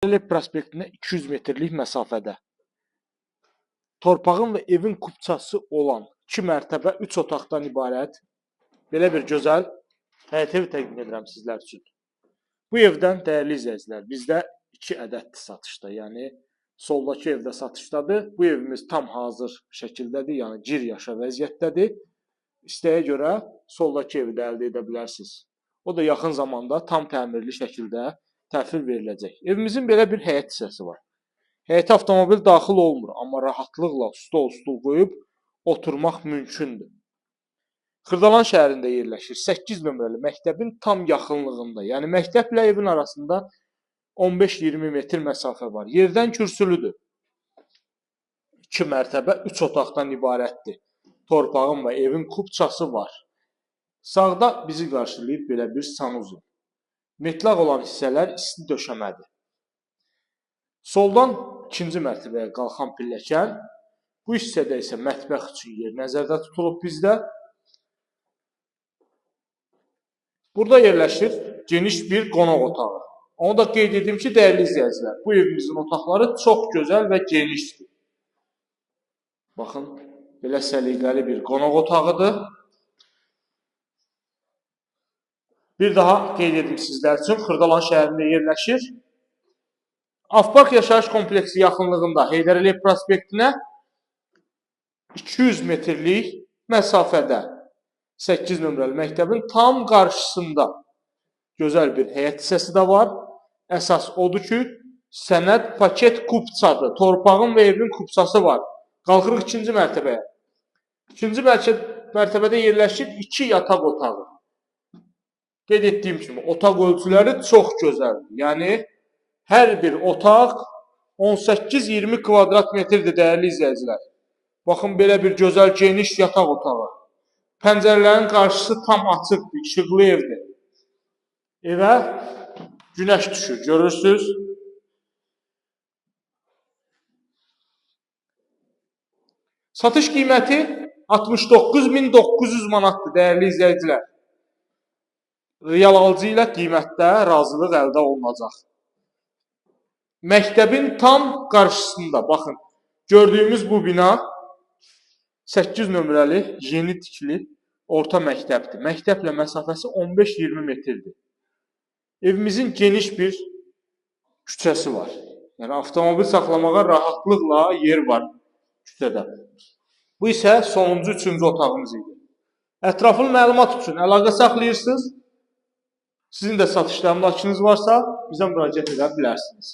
Əliyev prospektinə 200 metrlik məsafədə. Torpağın və evin kupçası olan 2 mərtəbə 3 otaqdan ibarət belə bir gözəl həyət evi təqdim edirəm sizlər üçün. Bu evdən, dəyərli izləyicilər, bizdə 2 ədəddir satışda. Yəni soldakı evdə satışdadır. Bu evimiz tam hazır şəkildədir, yəni gir yaşa vəziyyətdədir. İstəyə görə soldakı evi də əldə edə bilərsiniz. O da yaxın zamanda tam təmirli şəkildə təhvil veriləcək. Evimizin belə bir həyət hissəsi var. Həyətə avtomobil daxil olmur, amma rahatlıqla stol, stul qoyub oturmaq mümkündür. Xırdalan şəhərində yerləşir. 8 nömrəli məktəbin tam yaxınlığında, yəni məktəblə evin arasında 15-20 metr məsafə var. Yerdən kürsülüdür. 2 mərtəbə 3 otaqdan ibarətdir. Torpağın və evin kupçası var. Sağda bizi qarşılayıb belə bir sanuzul. Metlaq olan hissələr isti döşəmədir. Soldan ikinci mərtəbəyə qalxan pilləkən, bu hissədə isə mətbəx üçün yer nəzərdə tutulub bizdə. Burada yerləşir geniş bir qonaq otağı. Onu da qeyd edim ki, dəyərli izləyicilər, bu evimizin otaqları çox gözəl və genişdir. Baxın, belə səliqəli bir qonaq otağıdır. Bir daha qeyd edim sizlər üçün, Xırdalan şəhərində yerləşir. Avpark yaşayış kompleksi yaxınlığında Heydər Əliyev prospektinə 200 metrlik məsafədə 8 nömrəli məktəbin tam qarşısında gözəl bir həyət hissəsi də var. Əsas odur ki, sənəd paket kupçadır. Torpağın və evin kupçası var. Qalxırıq ikinci mərtəbəyə. İkinci mərtəbədə yerləşir 2 yataq otağı. Qeyd etdiyim kimi, otaq ölçüləri çox gözəldir. Yəni, hər bir otaq 18-20 kvadrat metrdir, dəyərli izləyicilər. Baxın, belə bir gözəl, geniş yataq otağı. Pəncərələrin qarşısı tam açıqdır, işıqlı evdir. Evə günəş düşür, görürsünüz. Satış qiyməti 69.900 manatdır, dəyərli izləyicilər. Real alıcı ilə qiymətdə razılıq əldə olunacaq. Məktəbin tam qarşısında, baxın, gördüyümüz bu bina 8 nömrəli yeni tikili orta məktəbdir. Məktəblə məsafəsi 15-20 metrdir. Evimizin geniş bir küçəsi var. Yəni, avtomobil saxlamağa rahatlıqla yer var küçədə. Bu isə sonuncu, üçüncü otağımız idi. Ətraflı məlumat üçün əlaqə saxlayırsınız. Sizin də satışda əmlakınız varsa, bizə müraciət edə bilərsiniz.